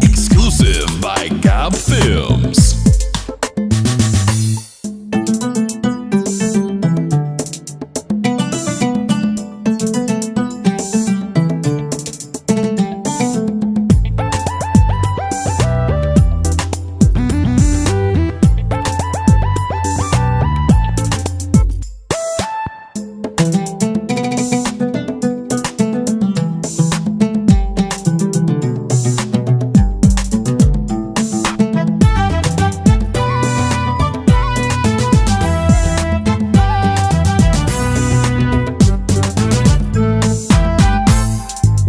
Exclusive by Gab Films.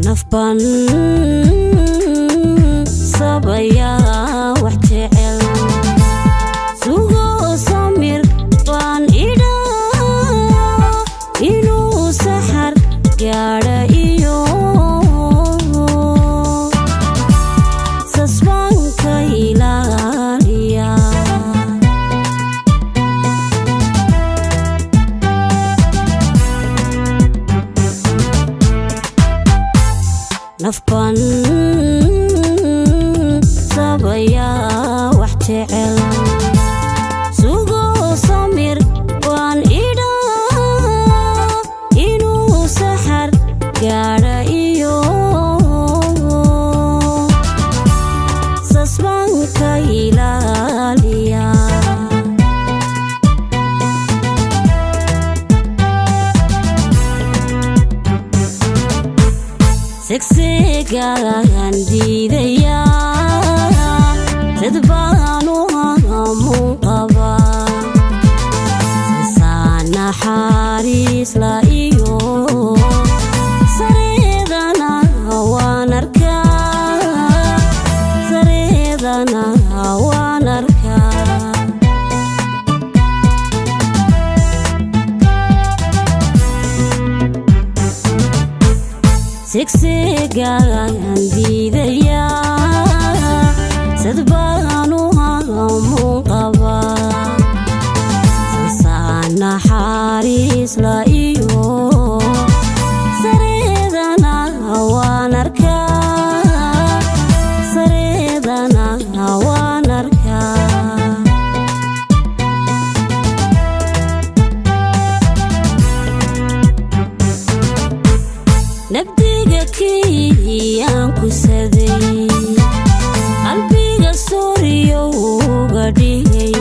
Nafban sabayaa wax jecel, sugo samir baan idhaa inuu saxar gaadha iyo sasbanka ilaaliya. Nafban sabayaa wax jecel, sugo samir baan idhaa inuu saxar gaadha iyo sasbanka ilaaliya. Segsegaan diidayaa, dad baanu hamuun qabaa, sasaan naxariis la iyo sareedana waan arkaa, sareedana waan arkaa. Segsegaan diidayaa, sad baanu hamuun qabaa, sasaan naxariis la iyo sareedana waan arkaa, sareedana waan arkaa. Nabdiga kiyaan ku saday, qalbiga sooriyo uga dhigay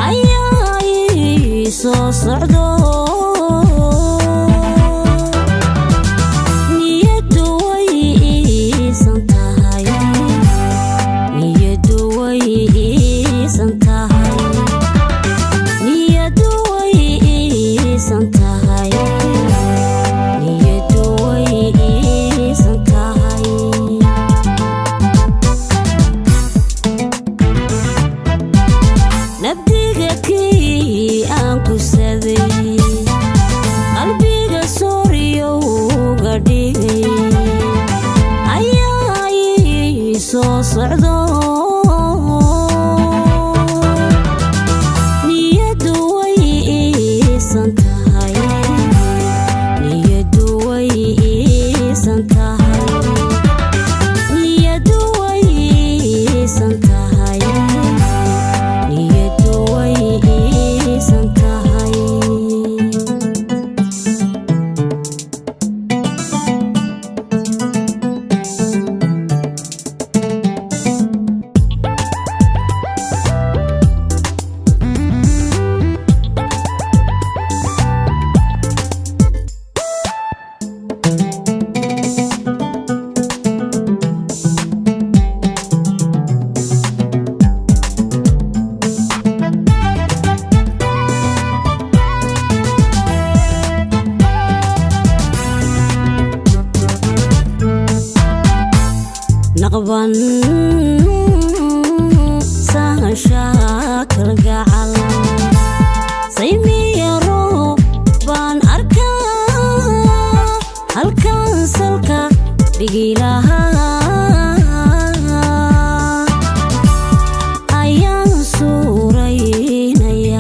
ayaa ii soo socdo. Niyaddu way iisan tahay, niyaddu way iisan tahay, niyaddu way iisan tahay, niyaddu way iisan tahay. Nabdiga kii aan ku saday, qalbiga sooriyo uga dhigay ayaa ii soo socdo. Niyaddu way iisan tahay, niyaddu way iisan tahay, niyaddu way iisan tahay, niyaddu way iisan tahay. Naqban sahashaa kalgacal saymiyaro baan arkaa, halkan salka dhigi lahaa ayaan suuraynaya.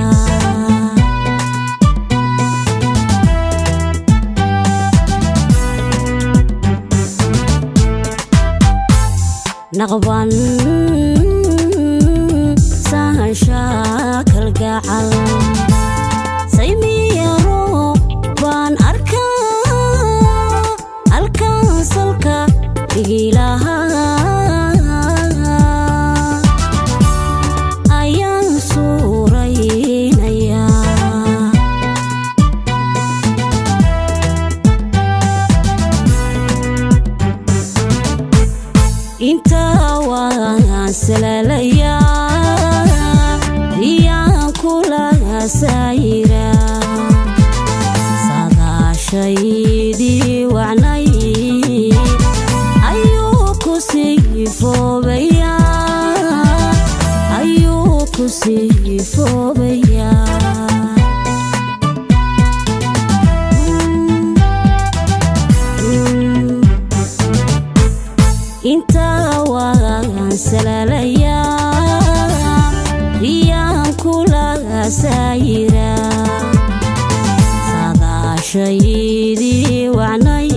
Naqban sahansha kalgacal. Saymiyaro baan arkaa, halkaan salka dhigilahaa ayaan suuraynayaa. Intaa waan salalayaa, iyaan kula sayraa, sadaashaydii wacnay ayuu ku sii foobayaa, ayuu ku sii foobayaa. Intaa waan salalayaa, iyaan kula sayraa, sadaashaydii wacnay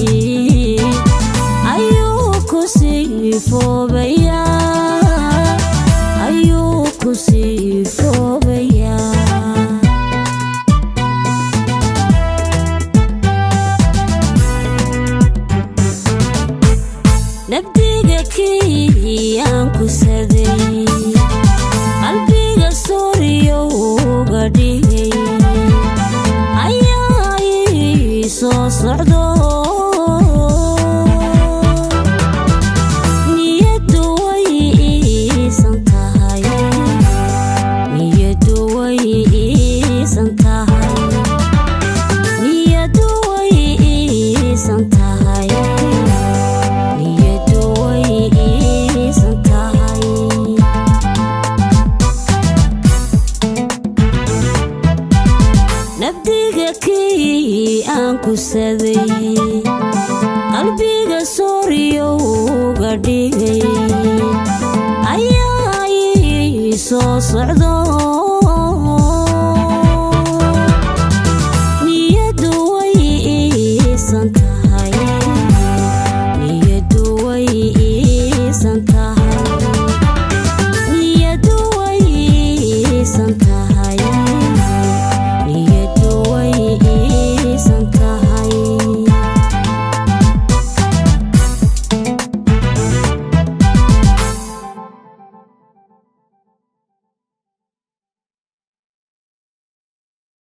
ayuu ku sii foobayaa, ayuu ku sii foobayaa. Nabdiga kiyaan ku saday, qalbiga sooriyo uga dhigay, ayaa ii soo socdo. Niyaddu way iisan tahay, niyaddu way iisan tahay, niyaddu way iisan tahay, niyaddu way iisan tahay. Nabdiga kii aan ku saday, qalbiga sooriyo uga dhigay, ayaa ii soo socdo.